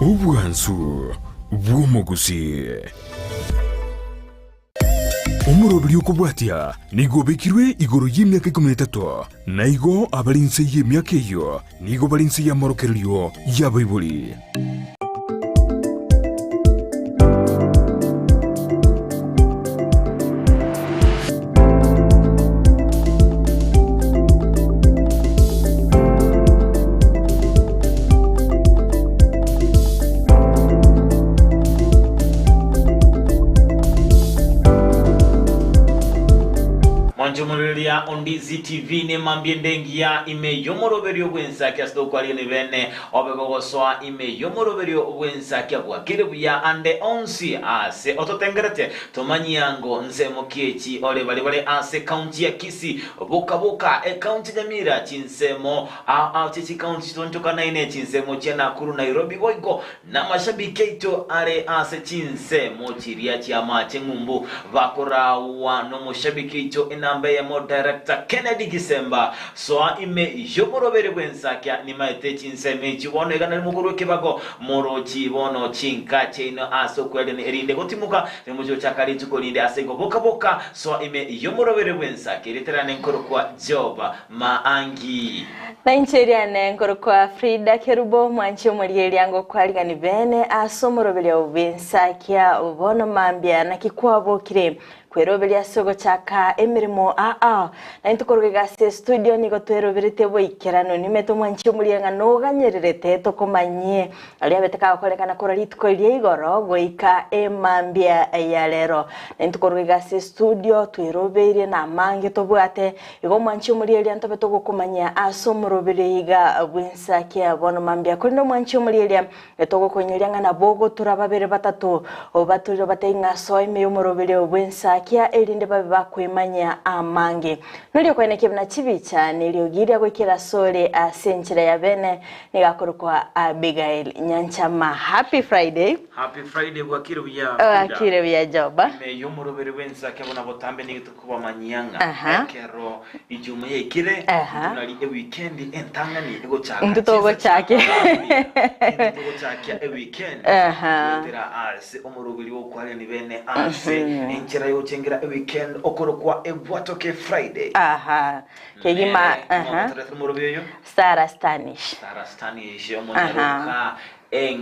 Obwansu bw'omogusii. Omoroberi okobwatia nigo obekirwe igoro y'emiaka ikomi na etato, na igo abare inse y'emiaka eyio nigo bare inse y'amorokererio y'abaibori. Mwanche omorigereria o Ndizi TV nemambia ende engiya ime y'omoroberio bw'ensaki ase tokwarigia bene obe gogosoa ime y'omoroberio bw'ensaki abwakire buya ande onsi ase ototengerete Tomanyie ango nsemo ki echi ore baria bare ase ekaunti ya Kisii, boka boka ekaunti ya Nyamira, chinsemo ao ao chie chikaunti chitonchokanaine, chinsemo chia Nakuru, Nairobi boigo namashabiki aito are ase chinsemo chiria chi'amache ng'umbu bakorawa nomoshabiki oito enamba eyemo Director Kennedy Gisemba. Soa ime y'omorobere bw'ensakia nimaete chinsemo echi bono iga nari mokorwa ekebago Morochi bono chinka chiaino ase okweagania, erinde gotimoka timochochaka rituko rinde ase igo. Boka boka, soa ime y'omorobere bw'ensake, riterane nkorokwa Jehova maangi. Na inche riane nkorokwa Frida Kerubo, mwanche omorigereria ngokwarigani bene ase omoroberi oo bw'ensakia bono mambia naki kwabokire Kweroberia ase ogochaka emeremo aa. Na intwe korwa iga ase estudio nigo tweroberetie boikeranu. Nimete omwanchi omoria ng'a noganyererete tokomanyie aria abete kagokorekana korwa rituko riria igoro goika emambia ya rero. Na intwe korwa iga ase estudio twerobeire na amange tobwate. Igo omwanchi omoria eria ntobe togokomanyia ase omoroberi iga bw'ensaki bono mambia. Korende omwanchi omoria eria Togokoinyoria ng'a nabo ogotura babere batato, obaturire obatebie ng'a soa ime y'omoroberio bw'ensakia, erinde babe bakwemanyia amange. Noria okwanekia buna chibicha neriogi riria goikera asore ase enchera ya bene, nigo akorokwa Abigail Nyanchama. Happy Friday! Happy Friday bwakire buya Frida. Bwakire buya Joba. Ime y'omoroberio bw'ensakia buna botambe nigo Kobamanyia ng'a Aha. ekero Ijuma yaikire, Aha. intwe nari ewikendi entang'ani egochaka Intwe chinsa chia togochakia. mambia. Intwe togochakia ewikendi Aha. goetera ase omoroberi bw'okwarani bene ase enchera y'ogochengera ewikendi okorokwa Ebwatoke Friday. Aha. Kegima Nere aha. ng'ogotoretera omoroberi oyo? Sarah Stanish. Sarah Stanish, omonyaroka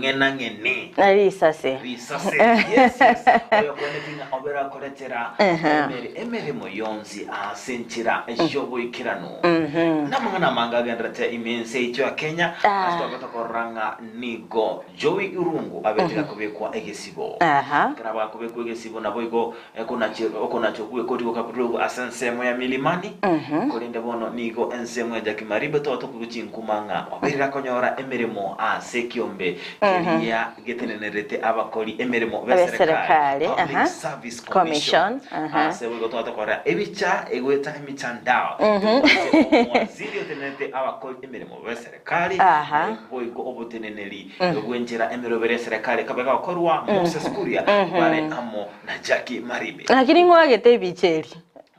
eng'enang'eni. Na risase. Risase, yes, yes. Oyo okweneti ng'a obere akoretera emere, emeremo yonsi ase enchera y'oboikeranu. Namang'ana amange agenderete ime ense yaito ya Kenya, Ah. ase twabete korora ng'a nigo Joey Irungu abete gakobekwa egesibo. Aha. Ekero abakobekwa egesibo naboigo Okonacha okwo gw'ekoti gokabutorwa ase ensemo ya Milimani, korende bono nigo ensemo ya Jaki Mariba totokoigwa chinkuma ng'a obeire akonyora emeremo ase ekiombe keria getenenerete abakori emeremo b'eserekari, B'eserekari, Public aha. Service Commission. Commission, aha. Ase boigo twatokorera ebicha egoeta emitandao ebwate omowaziri otenenerete abakori emeremo b'eserekari. Kare Aha. naye boigo oboteneneri bw'enchera emerobere y'eserekari ekabe egakorwa Moses Kuria bare amo na Jackie Maribe. Lakini ng'oagete ebicha eri.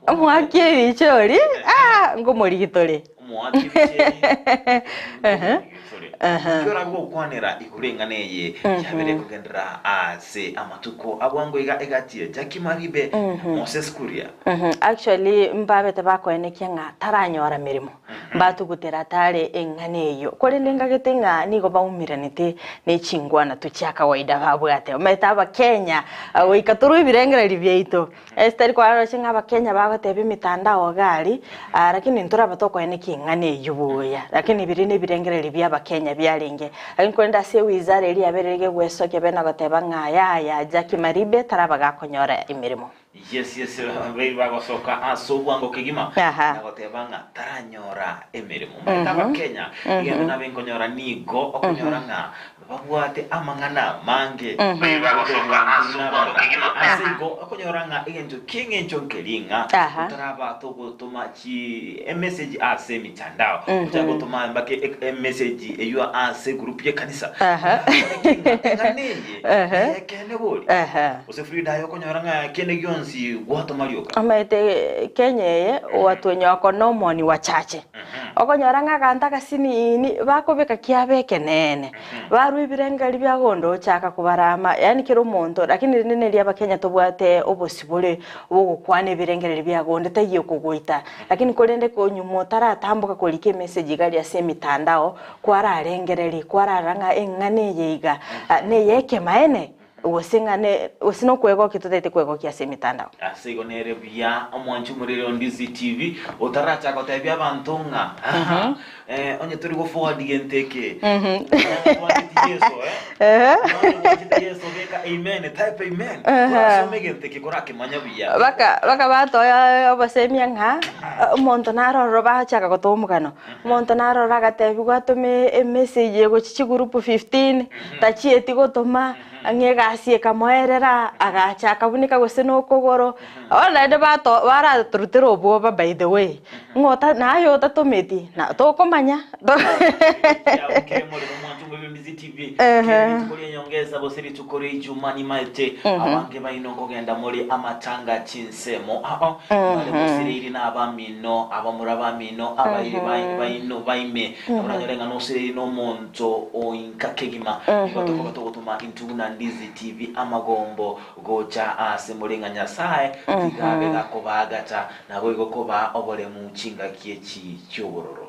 Omoaki ebicha ori, ah, ngomorigitore. Omoaki ebicha eri, Ehe. ngomorigitore. Aha. Naki orabe gokwanera igoro eng'ana eye yabere kogenderera ase amatuko abwango iga egati ya Jackie Maribe na Moses Kuria. Mhm. Actually mbabete bakoenekia ng'a taranyora meremo. Mbatugutera atare eng'ana eyio. Korende ngagete ng'a nigo baumiranete ne chingwana tu chia kawaida babwate. Omanyete abakenya goika torwe ebirengererio biaito. Ase tari kwaroche ng'a abakenya bagoteba emitandao iga aria, lakini ntoraba tokoenekia eng'ana eyio buya. Lakini biria nebirengererio bia abakenya biarenge. Lakini korende ase ewizara eria yaberire gegwesokia bene goteba ng'a yaya Jacky Maribe taraba gakonyora emeremo. Yes, yes, baria bagosoka ase obwango kegima Aha. na goteba ng'a taranyora emeremo. Omanyete Abakenya, egento nabe nkonyora nigo okonyora ng'a babwate amang'ana amange ase igo okonyora ng'a egento ki'eng'encho nkeri ng'a Aha. otaraba togotoma chi emessage ase emitandao, ochake gotoma mpaka emessage eywo ase egroup y'ekanisa. Aha. Eng'ana eye Aha. neyekeene bori. Aha. Gose Frida aye okonyora ng'a kende gionsi. gionsi gwatoma rioka. Omanyete Kenya eye gwatwenya oko na omoni wachache. Okonyora ng'a aganto agasiniini bakobeka kiaba ekeneene, barwa ebirengeri bia gondo ochaka kobarama yaani kera omonto lakini rende neri abakenya tobwate obosibore bogokwana ebirengererio bia gonde taiyo okogoita. Lakini korende konyuma otaratamboka korika emessage iga aria ase emitandao, kwararengereria, kwararora ng'a eng'ana eye iga neye ekemaene gose ng'a ne gose nokwegokia totaete kwegokia ase emitandao. Ase igo nere buya omwanchi omorere o Ndizi TV otarachaka gotebia abanto ng'a aha eh, onye tori go forward gento eke onye bwanchete Yeso eh onye bwanchete Yeso beka amen type amen orasome egento eke korakemanya buya. Baka baka batoa obosemia ng'a omonto naro ororo bachaka gotoa omogano. Omonto narore agatebigwa atome emessage egochia chigroup 15, tachieti gotoma, ang'e egasi ekamoerera, agacha akabuneka gose na okogoro. Bono naende bato baratorutera obwoba by the way, ng'a ota naye otatometi na tokomanya. Kiabukire morero mwanche omobebembisi TV kera rituko ri'enyongesa gose rituko ri'Ijumaa nimaete abange baino nkogenda more amatanga chinsemo ao bare mosireiri na abamino abamura bamino abairi baino baime naboranyore ng'a nosireiri nomonto oinka kegima nigo tokoba togotoma intwe buna Ndizi TV amagombo gocha ase more ng'a Nyasae tiga abe gakobaagata Naboigo kobaa oboremu chingaki echi chi'obororo.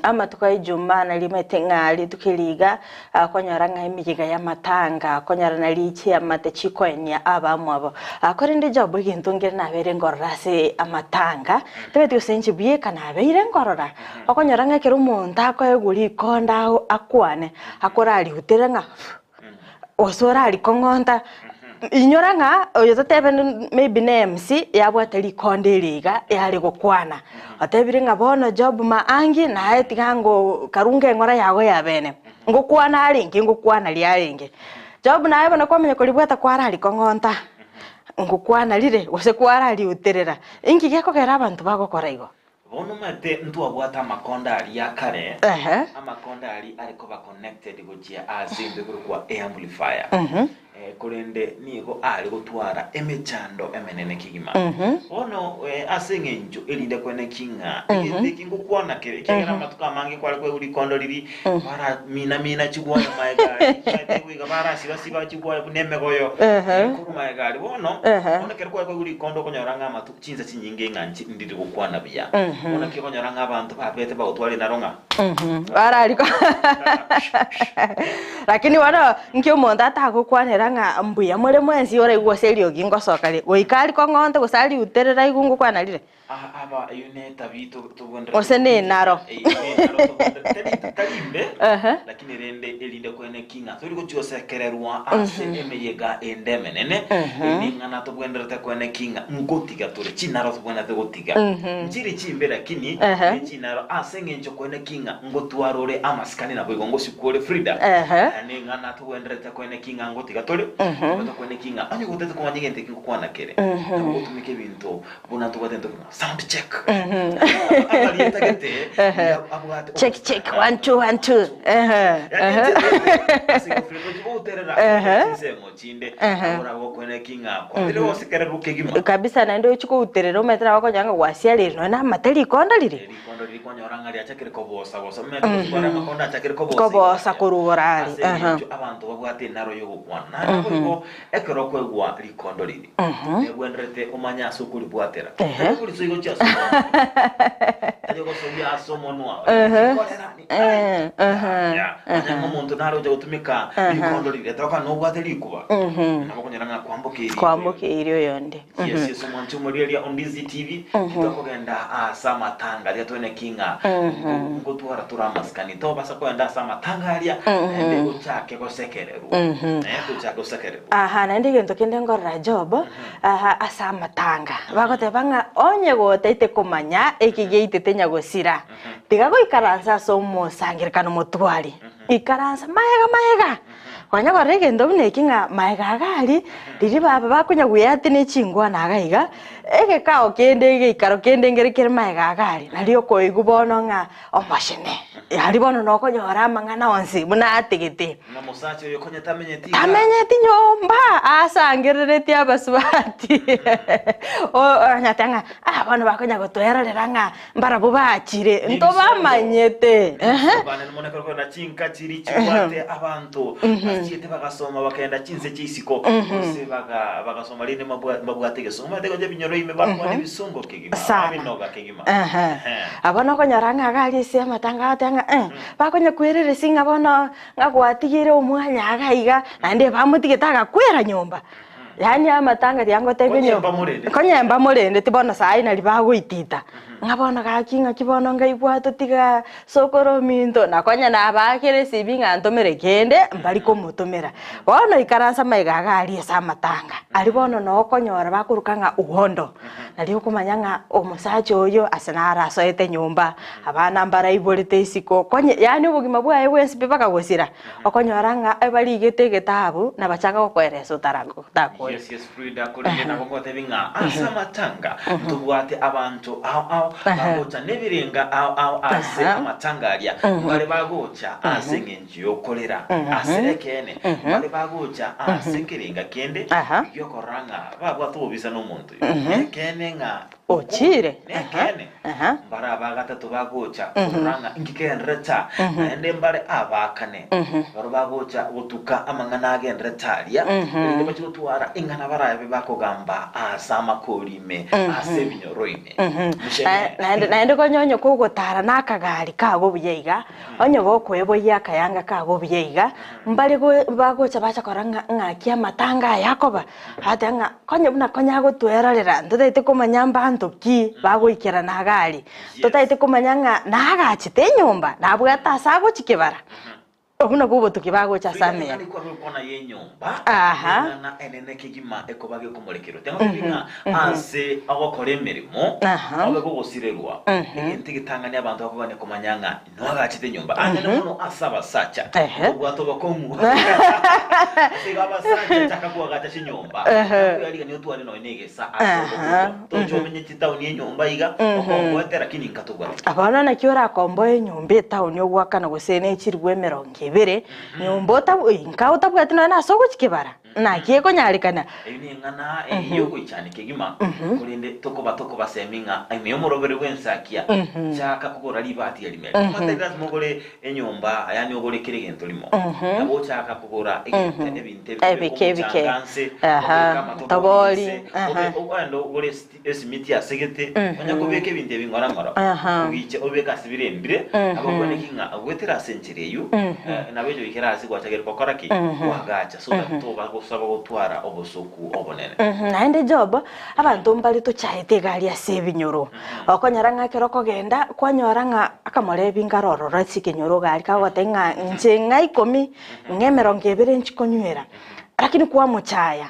Amatuko a Ijumaa narimete ng'a rituko eri iga akonyora ng'a emeyega y'amatanga akonyora nari chiamate chikoenia abamwabo. Korende Job egento nkere nabeire nkorora ase amatanga, tebeti gose inche bweka nabeire nkorora, okonyora ng'a ekero omonto akoegwa rikonda akwane, akorariutere ng'a Gose orarikong'onta, inyora ng'a oyo totebe maybe ne MC yabwate rikonda eri iga yare gokwana, otebire ng'a bono Job Maangi naye tiga ngo karunge eng'ora yago ya bene, ngokwana arenge ngokwana riarenge. Job naye bono kwamanya koribwata kwararikong'onta, ngokwana rire gose kwarariuterera, inki gekogera abanto bagokora igo? Bono omanyete ntwabwate amakonda aria a kare, Ehe. amakonda aria are koba connected gochia ase egento ekorokwa eamplifier. Eh, korende nigo are gotwara emechando emenene kegima. Bono eh, ase eng'encho erinde kweneki ng'a egento eki ngokwana kere, ekiagera amatuko amange kware koegwa rikondo riri, bara mina mina chigwaya maega aria, omanyete igo iga barasiba siba chigwaya buna emegoyo, Ehe. korwa maega aria. Bono, Ehe. bono ekero kware koegwa rikondo okonyora ng'a amatuko. Chinsa chinyinge ng'a inche ndiri gokwana buya. Bono naki okonyora ng'a abanto babete bagotwara naro ng'a. Barariko. Lakini bono nki omonto atagokwanera ng'a mbuya more mwensi oraigwe gose eriogi ngosoka rire. Goika arikong'onte gose ariuterere aigwe ngokwana rire. Aa aba eyio netabi tobwenerete Gose kobua. nenaro. Eyio nenaro tobwenerete tari tari imbe Ehe. lakini rende erinde kwene ki ng'a tori gochia gosekererwa ase emeyega ende emenene eri ning'ana tobwenerete kwene ki ng'a ngotiga tore chinaro tobwenerete gotiga nchiri chimbe lakini Ehe. ne chinaro ase eng'encho kwene ki ng'a ngotwara ore amasikani naboigo ngosikwa ore Frida Ehe. Eh, ning'ana tobwenerete kwene ki ng'a ngotiga tore tobwenerete kwene ki ng'a onye gotete komanya egento eki ngokwana kere nabo gotumeka ebinto Buna ntobwate into kegima sound check. Amarieta gete nigo abwate Check check one two one two. Ehe. Ase gofire gochi goterera Ehe. chinsemo chinde Ehe. nabo oragokwene ki ng'a kwabire gosekererwa kegima. Kabisa naende ochi kouterera omanyete nabo okonyora ng'a gwasiarire nonya na amate rikonda rire. Rikondo riri kwanyora ng'a riachakire kobosa bosa omanyete gochi kware amakondo achakire kobosa Kobosa korwa orare. Ase eng'encho abanto babwate enaro yogokwana. Naende boigo Ekero okoegwa rikondo riria, negwenerete omanye ase okoribwatera. Tari okorisoia gochia ase omonwa, tari ogosoia ase omonwa, rikorera ni ai, yaya. Manya ng'a omonto nare ocha gotumeka rikondo riria, toka nobwate rikuba, nabo okonyora ng'a kwambokeire Kwambokeire oyonde. Yes, yes, omwanchi omorigereria o Ndizi TV, titokogenda ase amatanga aria twene ki ng'a ngo- ngotwara tore amasikani. Tobasa kogenda ase amatanga aria, naende ochake gosekererwa. Eh, tochake gosekererwa. Aha, naende egento kende nkorora Job, aha, ase amatanga, bagoteba ng'a onye gotaete komanya eki giaitete nyagosira, tiga goikaransa ase omosangererekano motware, ikaransa magega magega. Konya korora egento buna eki ng'a magega iga aria, riria baba bakonya gweatia ne chingwana iga iga. Egekao kende egeikaro kende nkere kere magega iga aria, nario okoigwa bono ng'a omochene, aria bono nokonyora amang'ana onsi buna ategete. Ng'a mosacha oyo konya tamenyeti iga. Tamenyeti nyomba, asangereretie abasubati onyate ng'a ah bono bakonya gotwerorera ng'a mbarabwo bachire, ntobamanyete. Ehe. Bane mono ekero kore na chinka chiria chibwate abanto bachiete bagasoma bakagenda chinse chia isiko gose baga bagasoma rende mabwa mbabwate egesongo. Omanyete gocha ebinyoro ime bakwana ebisongo kegima, Sana. babinoga kegima. Ehe. Ehe. Abwo nokonyora ng'a iga aria ase amatanga agoteeba ng'a eh, bakonya kwererisia ng'a bono ng'a gwatigire omwanya iga iga, naende bamotigete agakwera nyomba. Yaani amatanga riria ngotebia Konya onye mbamorendete. konya mbamorendeti bono saii nari bagoitita, ng'a bono gaki ng'aki bono nkaigwa totiga sokoro ominto, na konya nabaakera esibi ng'a ntomere kende, mbari komotomera. Bono ikaransa amaiga iga aria ase amatanga, aria bono noo okonyora bakoroka ng'a uhondo, nario okomanya ng'a omosacha oyo ase naro asoete nyomba, abana mbaraiborete isiko, konye yaani obogima bwaye bwensi pi mpaka gosira. Okonyora ng'a ebarigete egetabu na bachaka gokoeresa otarakore. Yes, yes, Frida, korende nabo ngotebi ng'a ase amatanga ntobwate abanto ao ao bagocha nebirenga ao ao ase amatanga aria. Mbare bagocha ase eng'encho y'okorera ase ekeene, mbare bagocha ase ekerenga kende giokorora ng'a babwate obobisa nomonto oyo. Nekeene ng'a Ochire. Nekeene, mbare abagatato bagocha korora ng'a inki kegendererete aa, naende mbare abaakane barabwo bagocha gotuka amang'ana agendererete aria, erinde bachie gotwara ing'ana barabe bakogamba aase amakori ime, ase ebinyoro ime. Muchene. Naende naende konya onye kogotara na akagari kago buya iga, onye gokoeboyia akayanga kago buya iga, mbare go bagocha bacha korora ng'a ng'aki amatanga aya akoba. Agateba ng'a konya buna konya agotwerorera, ntotaete komanya mbanto ki bagoikerana iga aria, totaete komanya ng'a naagachete enyomba, nabwate ase agochia kebara. Obwo nabwo obotuki bagocha ase amera. Rig'ana rikwaba ekona y'enyomba, Aha. neng'ana enene kegima ekoba gekomorekerwa. Teng'otebi ng'a ase ogokora emeremo Aha. obe gogosirerwa, egento egetang'ani abanto bakogania komanya ng'a Noagachete enyomba anene mono ase abasacha, Ehe. obwate obokong'u. Ase igo abasacha chaka koagacha chinyomba, nakoyarigania otware nonya na egesa ase Aha. obotuko. Toche omenye chitaoni enyomba iga, okomboete lakini inka tobwati. Bono naki orakomboe enyomba etaoni ogoakana gose ne chiribu emerongo ebere, nyomba otabw inka otabwati nonya na ase ogochia kebara, naki ekonyarekana? Eyio neng'ana y'ogoichania kegima, korende tokoba tokobasemia ng'a ime y'omorobere bw'ensakia, chaka kogora ribaati erimo eri. Omanyete tari lasima ogore enyomba, yaani ogore kera egento rimo. Nabo ochaka kogora egento ebinto ebi, obeke Ebike ebike. omochanga nse, Aha, obeke amatobori tobori, nse, aha. obe ogende ogore esimiti ase gete, onya kobeka ebinto ebi ng'ora ng'ora, ogiche obibeke ase birendire, nabo okwaneki ng'a goetera ase enchera eyio, nabo echo goikera ase gwachakire gokora ki? Koagacha, so that toba gosaba gotwara obosoku obonene. Naende Job, abanto mbare tochaete iga aria ase ebinyoro. Okonyora ng'a ekero okogenda, kwanyora ng'a akamorebi nkare ororo ase ekenyoro iga aria, kagogotebia ng'a inche ng'a ikomi, ng'a emerongo ebere nchikonywera, lakini kwamochaya.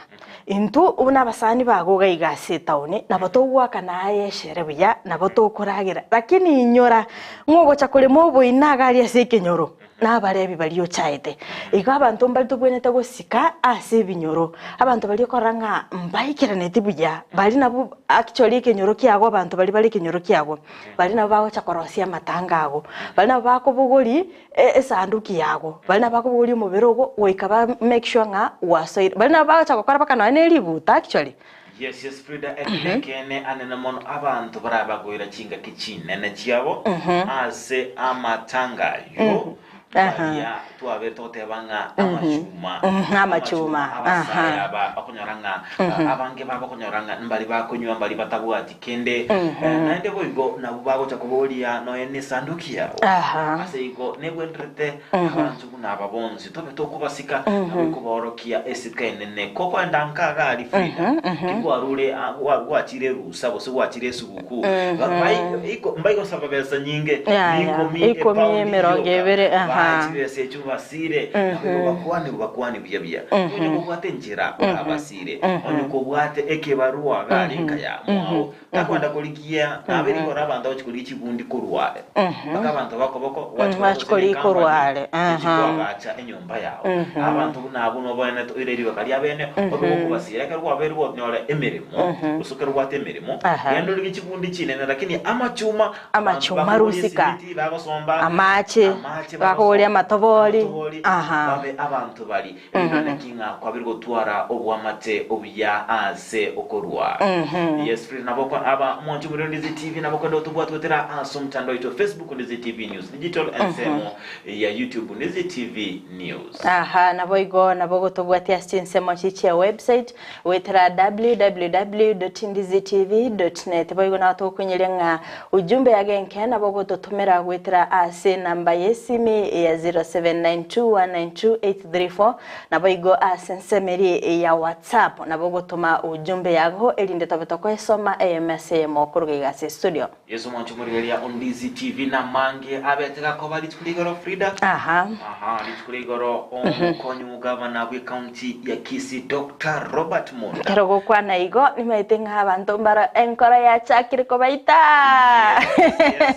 Intwe buna abasani bago iga iga ase etaoni, nabo togoakana aye eshere buya, nabo tokoragera, lakini inyora ng'a ogocha korema oboina iga aria ase ekenyoro, nabarebi baria ochaete. Igo abanto mbare tobwenerete gosika ase ebinyoro, abanto baria okorora ng'a mbaikeraneti buya, baria nabwo actually ekenyoro kiago abanto baria bare ekenyoro kiago, baria nabo bagocha korosia amatanga ago, baria nabo bakobogoria esanduki yago, baria nabo bakobogoria omobere ogo goika ba make sure ng'a gwasoire, baria nabo bagocha gokora mpaka nonya ne ributa actually. Yes, yes, Frida, eke nekeene anene mono abanto barabagoira chingaki chinene chiabo ase amatanga ayio baria twabere togoteba ng'a amachuma Amachuma, abasae aha. aba okonyora ng'a abange babo okonyora ng'a mbari bakonywa mbari batabwati Kende, naende boigo nabwo bagocha koboria nonya nesanduki yao. Aha. Ase igo negwenerete abanto buna aba bonsi tobe tokobasika na goikobaorokia esiko enene. Kokoenda nka iga aria Frida, ki kwarure a- gwa- gwachire erusa gose gwachire esuguku, ba- bai- iko- mbaigosaba besa nyinge, Ya, ya. ikomi, Ikomi, epaundi emerongo yoka. ebere, aha. Aha. Chibesa echio obasire, nabo igo bakwane obakwane buya buya. Onye kobwate enchera orabasire, onye kobwate ekebarua iga aria nka ya mwao, takwenda korigia nabe rigoro abanto bagochia korigia chibundi korwa are. Mpaka abanto bakoboko gwachia Gwachia koreta gose korigia korwa ne are. ecompany echia Aha. koagacha enyomba yao. Abanto buna abwo noboenete oire ribaga ria bene, obe gokobasira ekero kwabeire gonyora emeremo, gose ekero obwate emeremo, Aha. genda origie chibundi chinene lakini amachuma Amachuma Abanto bakoboria rusika, esimiti, bagosomba amache, amache, bakoboria bagosomba amatobori, amatobori, aha. babe abanto bari erinde naki ng'a kwabire gotwara obwamate obuya ase okorua. Yes, Frida, nabo kwa aba mwanche omorero Ndizi TV nabo kwenda otobwate gotera ase omotandao oito Facebook Ndizi TV News Digital ensemo ya YouTube Ndizi TV News. Aha, naboigo nabo gotobwatia ase chinsemo chi chia website Goetera www.ndizitv.net boigo nabo togokonyeria ng'a ujumbe yage enke nabo ogototomera goetera ase enamba y'esimi ya 0792192834 naboigo ase ensemo eria ya WhatsApp nabo ogotoma ujumbe yago erinde tobe tokoesoma eyemo ase eyemo koruga iga ase estudio. Yeso omwancho omorigereria o Ndizi TV namange abete gakoba rituko ria igoro Frida. Aha. Aha, rituko ria igoro omokonyi omogavana bwe county ya Kisii Doctor Robert Monda. Ekero gokwana igo nimaete ng'a abanto mbaro enkoro yachakire kobaita. Yes, yes,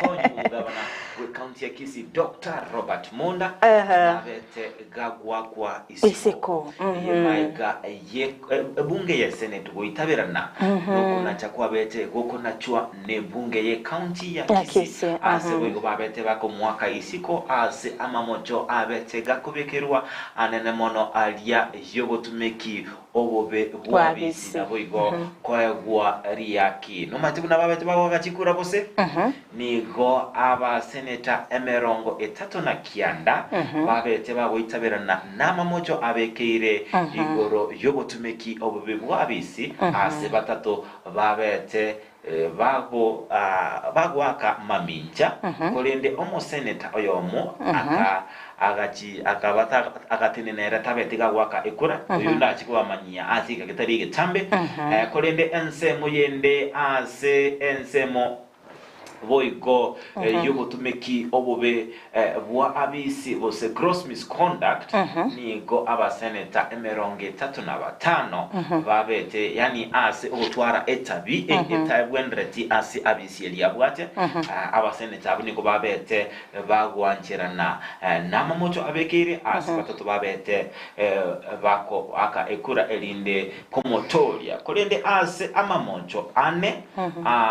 omokonyi omogavana bwe county ya Kisii Doctor Robert Monda Ehe. nabete gagwakwa isiko Isiko, mhm. ye maega ye ebunge ye senate goitaberana nokonacha kwabete gokonachwa nebunge ye county ya Ya Kisii Kisii, ase mhm. boigo babete bakomoaka isiko ase amamocho abete gakobekerwa anene mono aria yobotumeki obobe bw'abisi Bw'abisi. naboigo koegwa riaki. Nomanyete buna babete bagoaka chikura gose? Nigo abaseneta emerongo etato na kianda babete bagoitaberana namamocho abekeire igoro y'obotumeki obobe bw'abisi ase batato babete bago bagoaka mamincha, korende omoseneta oyomo aka agachi akaba agatenena ere tabeti gagoaka ekura, oyio ndachi kobamanyia ase egeka getari egetambe, korende ensemo yende ase ensemo boigo y'obotumeki obobe bwa abisi gose gross misconduct, nigo abaseneta emerongo etato na batano babete, yaani ase ogotwara etabi etabwenereti ase abisi eria abwate, abaseneta abwo nigo babete bagwancherana namamocho abekeire ase batato babete bakoaka ekura erinde komotooria, korende ase amamocho ane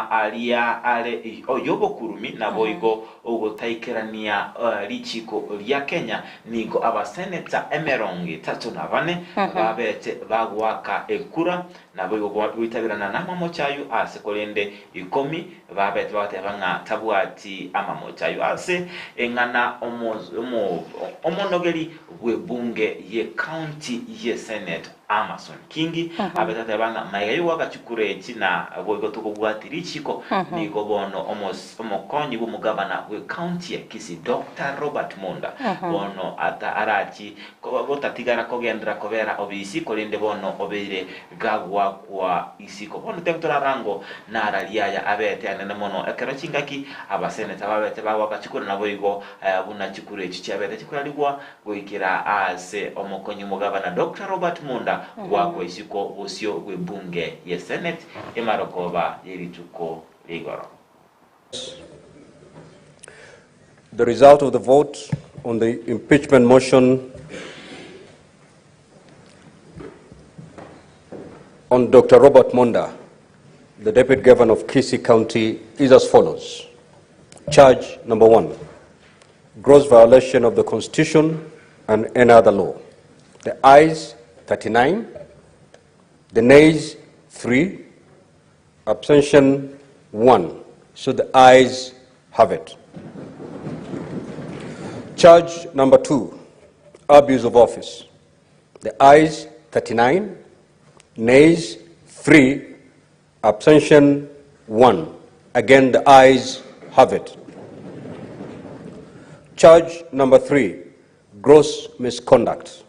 aria are oy'obokurumi, naboigo ogotaikerania richiiko ria Kenya, nigo abaseneta emerongo etato na bane babete bagoaka ekura, naboigo goitaberana namamocho ayio ase, korende ikomi babete bagoteba ng'a tabwati amamocho ayio ase eng'ana omonogeri bw'ebunge ye county ye senate. Amason Kingi abete ateba ng'a magega y'ogoaka chikura echi na boigo tokobwati richiko, nigo bono omokonyi bw'omogavana bw'ecounty ya Kisii Doctor Robert Monda bono ata arachi gotatigara kogenderera kobera obisi korende bono obeire gagoakwa isiko. Bono tebe torarango nararia aya abete anene mono ekero chingaki abaseneta babete bagoaka chikura naboigo buna chikura echi chiabete chikorarigwa Goikera aase omokonyi omogabana Doctor Robert Munda goakwa isiko bosio bw'ebunge ye Senate emarogoba ye rituko rigoro. The result of the vote on the impeachment motion on Dr. Robert Monda, the Deputy Governor of Kisii County, is as follows. Charge number one, gross violation of the Constitution and any other law. The ayes, 39, the nays, 3, abstention, 1. So the ayes have it. Charge number 2, abuse of office. The ayes, 39, nays, 3, abstention, 1. Again, the ayes have it. Charge number 3, gross misconduct.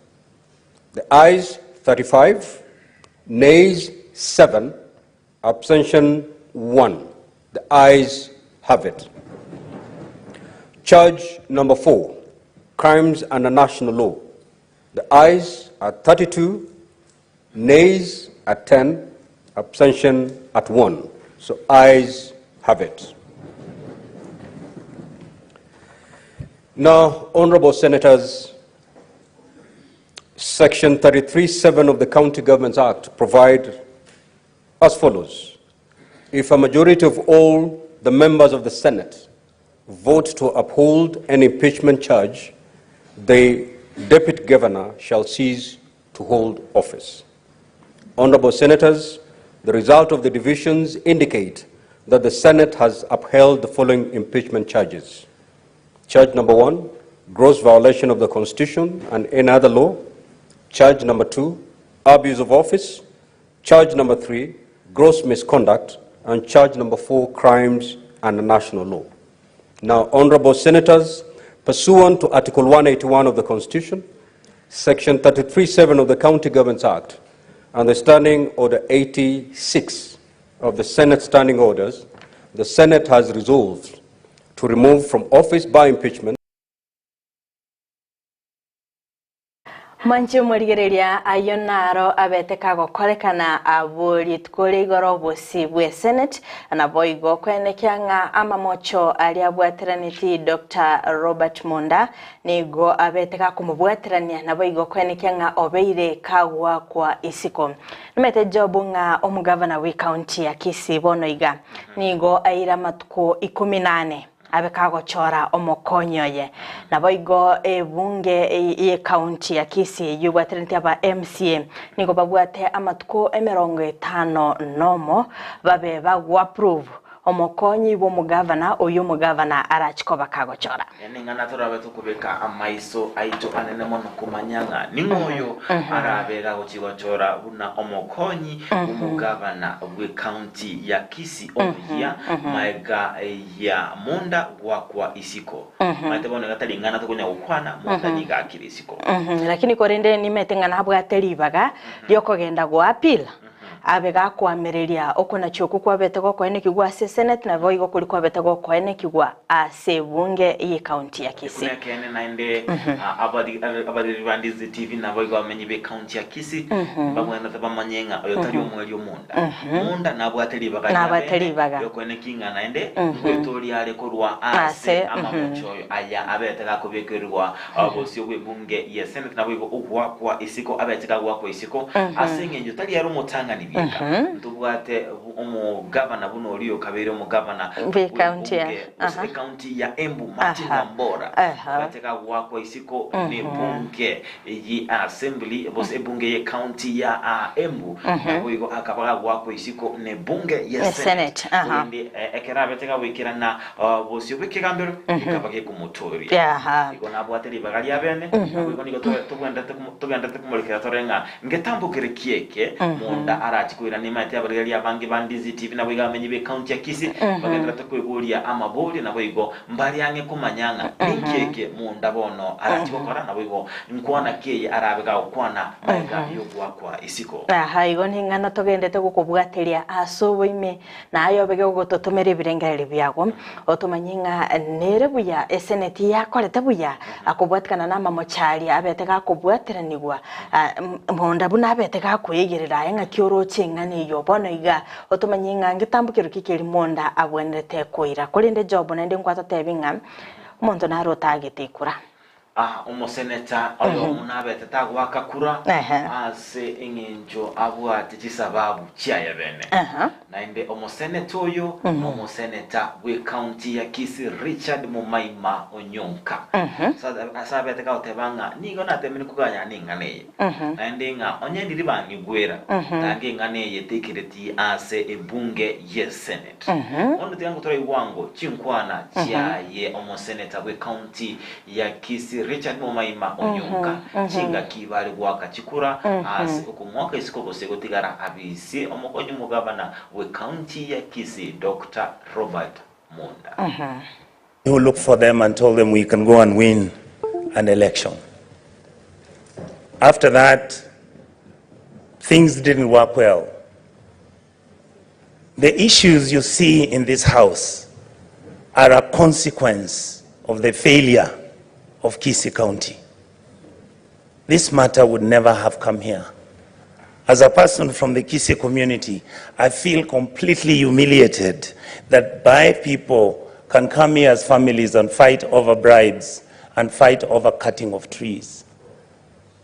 The ayes, 35, nays, 7, abstention, 1. The ayes have it. Charge number 4, Crimes under National Law. The ayes are 32, nays are 10, abstention at 1. So ayes have it. Now, honorable senators, Section 33.7 of the County Governments Act provide as follows. If a majority of all the members of the Senate vote to uphold an impeachment charge, the deputy governor shall cease to hold office. Honorable Senators, the result of the divisions indicate that the Senate has upheld the following impeachment charges. Charge number 1, gross violation of the Constitution and any other law. Charge number 2, abuse of office. Charge number 3, gross misconduct. And charge number 4, crimes under national law. Now, Honorable Senators, pursuant to Article 181 of the Constitution, Section 33.7 of the County Governments Act, and the Standing Order 86 of the Senate Standing Orders, the Senate has resolved to remove from office by impeachment Mwanche omorigereria ayio naro abete kagokorekana abwo rituko ria igoro obosio bwe Senate, naboigo koenekia ng'a amamocho aria abwateranetie Doctor Robert Monda nigo abete gakomobwaterania naboigo koenekia ng'a obeire kagoakwa isiko. Nimanyete Job ng'a omogavana bw'ecounty ya Kisii bono iga nigo aire amatuko ikomi na ane abe kagochora omokonyi oye. Naboigo ebunge y'ecounty ya Kisii eyio ebwateraneti aba MCA nigo babwate amatuko emerongo etano nomo babe bagoapprove Omokonyi bw'omogavana oyio omogavana arache koba kagochora. Ning'ana torabe tokobeka amaiso aito anene mono komanya ng'a ning'o oyo arabe gagochia gochora buna omokonyi bw'omogavana bw'ecounty ya Kisii omoyia maega ya Monda goakwa isiko. Omanyete bono iga tari ing'ana tokonya gokwana, Monda nigo akire isiko. Lakini korende nimete ng'a nabwate ribaga ri'okogenda goappeal. Abe gakoamereria okonachia okwo kwabete gokoenekigwa ase Senate naboigo koria kwabete gokoenekigwa ase ebunge y'ecounty ya Kisii. Buna ekeene naende abareri ba Ndizi TV naboigo abamenyi b'ecounty ya Kisii mbabwenerete bamanye ng'a oyo tari omweri omonda. Monda nabwate ribaga ria Nabwate bene ribaga. riokoenekia ng'a naende ngoetoria are korwa ase Ase, amamocho aya abete gakobekerwa Bosio bw'ebunge ye Senate naboigo ogoakwa isiko abete kagoakwa isiko ase eng'encho tari ere omotang'ani bieka. Ntobwate omogavana buna oria okabeire omogavana Bw'ekaunti ya- bw'ebunge gose aha. ekaunti ya Embu Martin Aha. Wambora Aha. obete kagoakwa isiko nebunge ye assembly gose ebunge ye county ya Embu naboigo akaba kagoakwa isiko nebunge ye Ye Senate Senate, aha. korende ekero abete kagoikerana Bosio bw'ekegambero gekaba gekomotooria. Aha. Igo nabwate ribaga ria bene, naboigo nigo tobwenerete togenderete komorekera tore ng'a ngetambokere ki eke monda arache koirana emaete y'abarigereria abange ba Ndizi TV naboigo abamenyi b'ecounty ya Kisii bagenderete kweboria amaborio naboigo mbare ang'e komanya ng'a ninki eke monda bono arache gokora naboigo nkwana ki eye arabe gagokwana magega y'ogoakwa isiko. Aha, igo ning'ana togendete gokobwateria ase oboime Na aye obe gogototomera ebirengererio biago, otomanye ng'a nere buya eseneti yakorete buya, akobwatikana namamocha aria abete gakobwateranigwa monda buna abete gakoegerera aye ng'aki oroche eng'ana eyio. Bono iga otomanye ng'a ngetambo kero ki keri monda abwenerete koira. Korende Job naende nkwatotebi ng'a omonto nare otagete ekura. Ah, omoseneta oyomo nabete tagoaka kura Ehe. ase eng'encho abwate chisababu chiaye bene. Aha. Naende omoseneta oyo nomoseneta bw'ecounty ya Kisii Richard Mumaima Onyonka. Sa- Ase abete gagoteba ng'a nigo natemire koganyana neng'ana eye. Naende ng'a onye ndiri bang'igwera, tange eng'ana eye tekereti ase ebunge ye Senate. Bono tiga ngotoraigwa chinkwana chiaye omoseneta bw'ecounty ya Kisii Richard Momaima Onyonka chingaki bare goaka chikura ase okomoaka isiko gose gotigara abisie omokonyi omogabana bw'ecounty ya Kisii Doctor Robert Monda. Who looked for them and told them we can go and win an election. After that, things didn't work well. The issues you see in this house are a consequence of the failure of Kisii County, this matter would never have come here. As a person from the Kisii community, I feel completely humiliated that my people can come here as families and fight over bribes and fight over cutting of trees.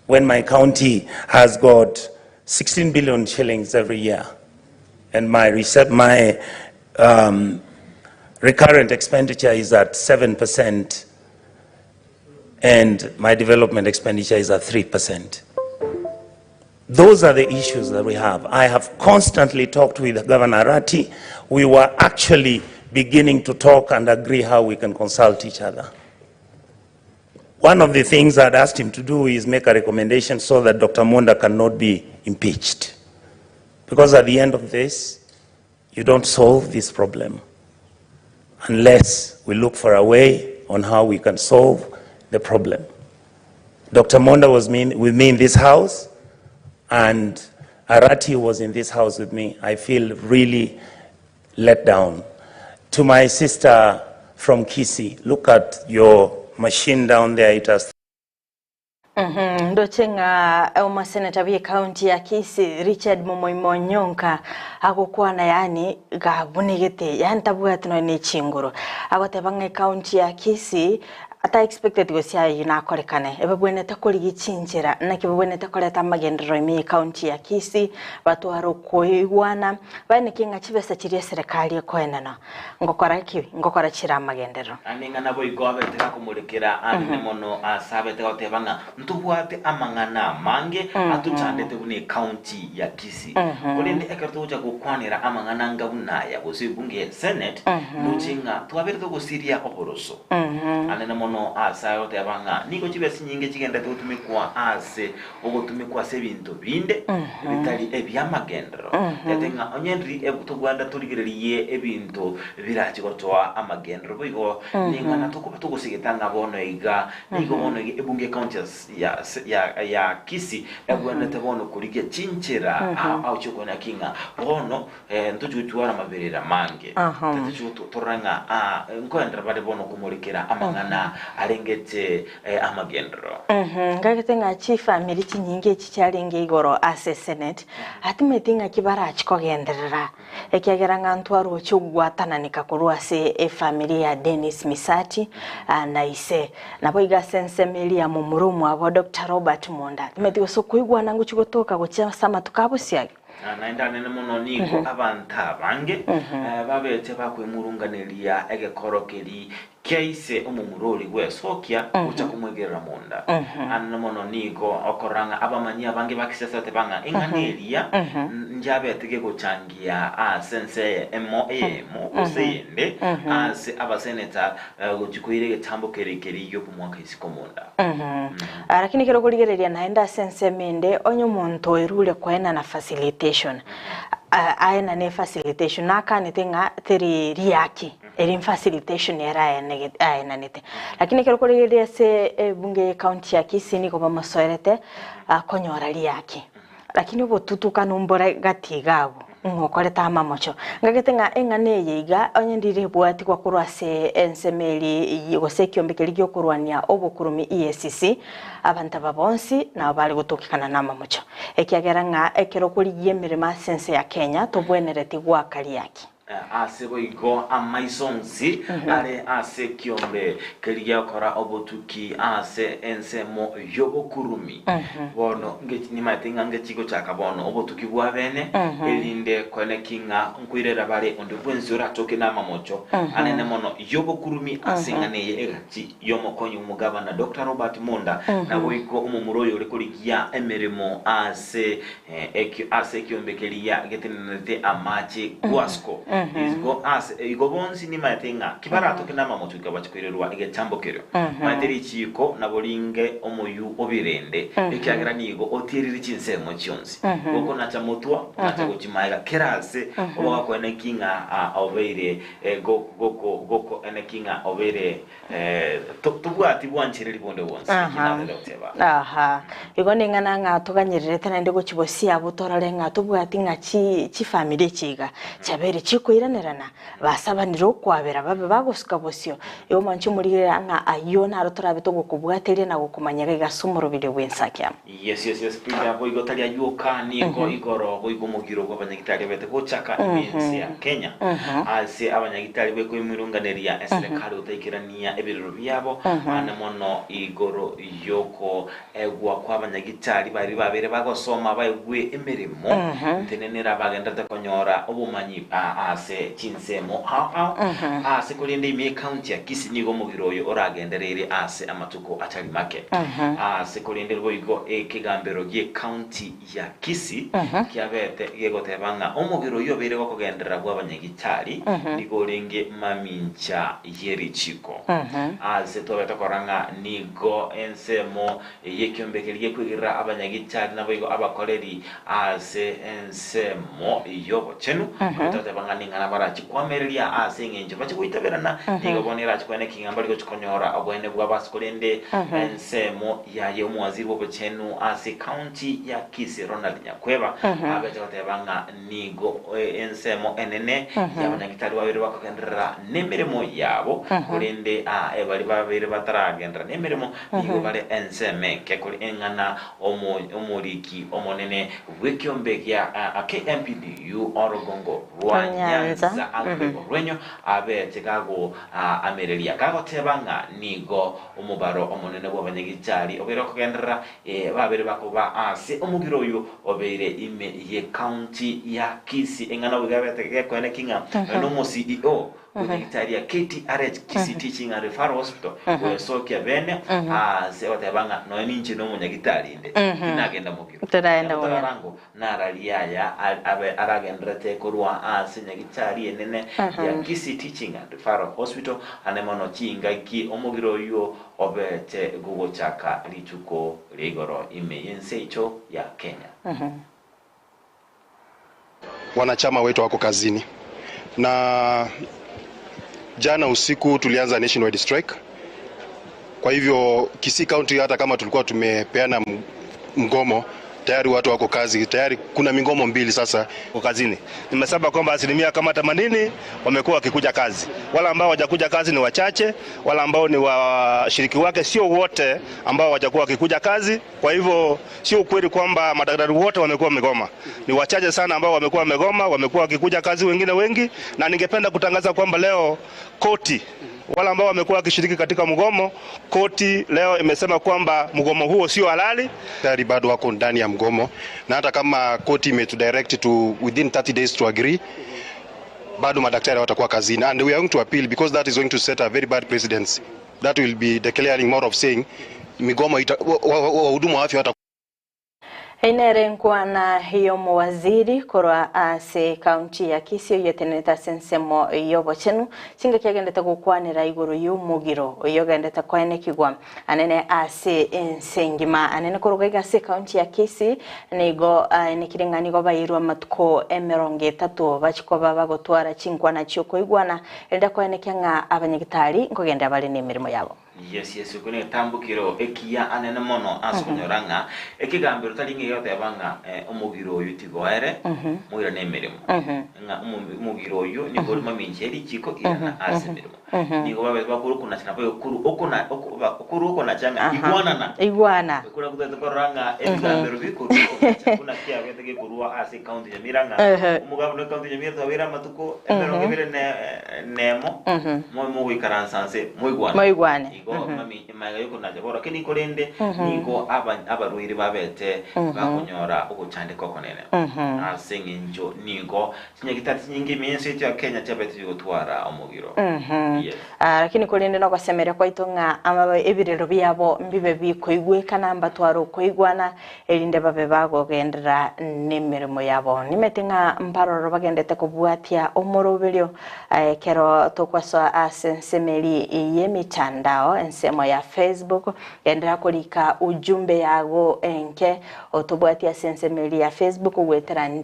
When my county has got 16 billion shillings every year, and my, my recurrent expenditure is at 7%, and my development expenditure is at 3%. Those are the issues that we have. I have constantly talked with Governor Arati. We were actually beginning to talk and agree how we can consult each other. One of the things I'd asked him to do is make a recommendation so that Dr. Monda cannot be impeached. Because at the end of this, you don't solve this problem unless we look for a way on how we can solve the problem. Dr. Monda was with me in this house, and Arati was in this house with me. I feel really let down. To my sister from Kisii, look at your machine down there. It has Ndoche ng'a omoseneta bwe county ya Kisii Richard Momoimo Onyonka agokwana yani gabunegete yani tabwati nonya ne chinguru agoteba ng'a ecounty ya Kisii ata expected gose ayio nakorekane ebabwenerete korigia chinchera naki babwenerete koreta amagenderero ime ye county ya Kisii batware okoigwana baeneke ng'a chibesa chiria eserekari ekoenena ngokora ki ngokora chire amagenderero. Naende ng'a naboigo abete gakomorekera anene mono ase abete goteba ng'a ntobwate amang'ana amange atochandete buna ecounty ya Kisii. Korende ekero togocha gokwanera amang'ana anga buna aya gose ebunge ya Senate, ndoche ng'a twaberete ogosiria oboroso anene mono ase aya goteba ng'a nigo chibesa chinyinge chigenderete gotumekwa ase ogotumekwa ase ebinto binde bitari ebi'amagenderero. Tete ng'a onye ndiri togwenda torigererie ebinto birache gotoa amagenderero boigo ning'ana tokoba togosegeta ng'a bono iga nigo bono iga ebunge ecounty ya ya ya Kisii ebwenerete bono korigia chinchera ao ao chiokonya ki ng'a bono ntochi gotwara amaberera amange tochi torore ng'a aa nkoenderera bare bono komorekera amang'ana arengete amagenderero. Ngagete ng'a chifamiri chinyinge echi chiarenge igoro ase Senate, atimeti ng'aki barachi kogenderera, ekiagera ng'a ntwaroche ogwatananeka korwa ase efamiri ya Dennis Misati na ise. Naboigo ase ensemo eria ya momura omwabo Doctor Robert Monda, timeti gose okoigwana ngochia gotoka gochia ase amatuko a bosiagi. Na naende anene mono nigo abanto abange babete bakwemurunganeria egekoro keria kia ise omomura oria gwesokia gocha komwegerera monda. Anene mono nigo okorora ng'a abamanyi abange ba kisiasa bateba ng'a eng'ana eria njabete gegochangia ase ense eye emo eyemo gose eyende ase abaseneta gochia koira egetambo keria keria gi'okomoaka isiko monda. Lakini ekero okorigereria naende ase ensemo ende, onye omonto oerure koenana facilitation, aenane efacilitation, nakanete ng'a teri riaki, eri facilitation ere aenegete aenanete. Lakini ekero okorigereria ase ebunge ye county ya Kisii nigo bamosoerete konyora riaki. Lakini obotutukanu mbore gati iga abwo, ng'a okorete amamocho. Ngagete ng'a eng'ana eye iga, onye ndire ebwatigwa korwa ase ensemo eria gose ekiombe keria gi'okorwania obokurumi EACC, abanto aba bonsi nabo bare gotokekana namamocho. Ekiagera ng'a ekero okorigia emeremo ase ense ya Kenya, tobwenereti goaka riaki. Ase boigo amaiso onsi are ase ekiombe keria giakora obotuki ase ensemo y'obokurumi. Bono nimaete ng'a ngechi gochaka bono obotuki bwa bene, erinde koeneki ng'a nkoirera bare onde bwensi oratoke namamocho anene mono y'obokurumi ase eng'ana eye egati y'omokonyi bw'omogabana Doctor Robert Monda, naboigo omomura oyo ore korigia emeremo ase Ekio ase ekiombe keria getenenerete amache Guasco. Igo ase igo bonsi nimaete ng'a kibaratoke namamocho goika bache koirerwa egetambo kerio. Maete richiiko nabo ringe omoyio o birende, ekiagera nigo otieriri chinsemo chionsi. Gokonacha motwa, konacha gochia maega kera ase obogakoeneki ng'a obeire goko goko eneki ng'a obeire Tobwati bwanchereri bonde bwonsi, eki natete goteba. Aha. Igo ning'ana ng'a toganyererete naende gochia bosio abwo torore ng'a tobwati ng'a chi chifamiri echi iga chiabeire chiko. koiranerana, basabanire okwabera babe bagosuka bosio. Igo mwanche omorigereria ng'a ayio naro torabe togokobwateria na gokomanya iga iga ase omoroberio bw'ensakia. Yes, yes, yes, Frida, boigo tari ayio oka, nigo igoro boigo omogiro bw'abanyagitari obete gochaka ime ense ya Kenya. Ase abanyagitari bekoimirunganeria eserekari gotaikerania ebirero biabo, ane mono igoro yoko egwa kw'abanyagitari baria babeire bagosoma baegwe emeremo, ntenenera bagenderete konyora obomanyi ase chinsemo ao ao. Ase korende ime y'ecounty ya Kisii nigo omogiro oyo oragendereire ase amatuko atari make. Ase korende boigo ekegambero gi'ecounty ya Kisii kiabete gegoteba ng'a omogiro oyio obeire gokogenderera bw'abanyagitari nigo orenge mamincha ye richiko. Ase twabete korora ng'a nigo ensemo y'ekiombe keria gekwegerera abanyagitari naboigo abakoreri ase ensemo y'obochenu, baria twateba ng'a ning'ana barachi koamereria ase engencho bache goitaberana, nigo bono erache koena eking'a mbari gochi konyora oboene bwabo ase korende ensemo yaye omowaziri bw'obochenu ase county ya Kisii Ronald Nyakweba abeche goteba ng'a Nigo ensemo enene y'abanyagitari babere bakogenderera nemeremo yabo, korende baria babere bataragenderera nemeremo nigo bare ensemo enke. Kore eng'ana omoriki omonene bw'ekeombe gia KMPDU orogongo rwa Nyanza Alfred Orwenyo abete kagoamereria kagoteba ng'a nigo omobaro omonene bw'abanyagitari obeire okogenderera babere bakoba ase omogiro oyo Obeire ime y'ecounty ya Kisii eng'ana boigo abete gekoeneki ng'a oyo nomo CEO bw'enyagitari ya KTRH Kisii Teaching and Referral Hospital gwesokia bene ase goteba ng'a nonya ninche nomonyagitari inde tinagenda mogiro. Toragenda Nabo mogiro. torara ngo nararia aya abe aragenderete korwa ase enyagitari enene ya Kisii Teaching and Referral Hospital ane mono chingaki omogiro oyio Obete gogochaka rituko ria igoro ime y'ense yaito ya Kenya. Wanachama wetu wako kazini na jana usiku tulianza nationwide strike. Kwa hivyo Kisii County hata kama tulikuwa tumepeana mgomo tayari watu wako kazi tayari, kuna migomo mbili sasa kwa kazini. Nimesema kwamba asilimia kama 80 wamekuwa wakikuja kazi. Wale ambao hawajakuja kazi ni wachache, wale ambao ni washiriki wake sio wote ambao hawajakuwa wakikuja kazi. Kwa hivyo sio ukweli kwamba madaktari wote wamekuwa wamegoma, ni wachache sana ambao wamekuwa wamegoma, wamekuwa wakikuja kazi wengine wengi, na ningependa kutangaza kwamba leo koti wale ambao wamekuwa wakishiriki katika mgomo, koti leo imesema kwamba mgomo huo sio halali. Tayari bado wako ndani ya mgomo, na hata kama koti imetudirect to within 30 days to agree, bado madaktari watakuwa kazini, and we are going to appeal because that is going to set a very bad precedence that will be declaring more of saying migomo wahudumu wa afya wata Eye nere enkwana y'omowaziri korwa ase ekaunti ya Kisii oyio etenenete ase ensemo y'obochenu, chingaki agendete gokwanera igoro y'omogiro oyio ogendete koenekigwa anene ase ense engima. Anene korwa iga ase ekaunti ya Kisii nigo aenekire ng'a nigo bairwe amatuko 30 bachie koba bagotwara chinkwana chi'okoigwana erinde koenekia ng'a abanyagitari nkogenderera bare nemeremo yabo. Yes, yes, okwo negetambokero ekiya anene mono ase okonyora ng'a ekegambero tari ng'a egoteba ng'a omogiro oyo tigoere moirane emeremo, ng'a omogiro oyio nigo ore mamincha ye richiko irana ase emeremo. Nigo babete bakore okonacha nabo okoru okona okorwa okonacha ng'a igwanana. Igwana. Ekero totagete korora ng'a ebigambero bikorwa okonacha buna kiabete gekorwa ase ecounty ya Nyamira ng'a omogabana o ecounty ya Nyamira twabeire amatuko 29 nemo mobe mogoikaransa nse moigwane. Moigwane. Igo mami magega y'okonacha bono lakini korende nigo abarwaire babete bakonyora ogochandeka okonene ase eng'encho nigo chinyagitari chinyinge ime y'ense yaito ya Kenya chiabete chigotwara omogiro. Yes. Lakini korende nogosemeria kwaito ng'a ebirero biabo mbibe bikoigwekana mbatware okoigwana erinde babe bagogenderera nemeremo yabo. Nimete ng'a mbaroro bagendete kobwatia omoroberio ekero tokwasoa ase ensemeri y'emitandao, ensemo ya Facebook, genderera korika ujumbe yago enke otobwatie ase ensemeri ya Facebook goetera ndi.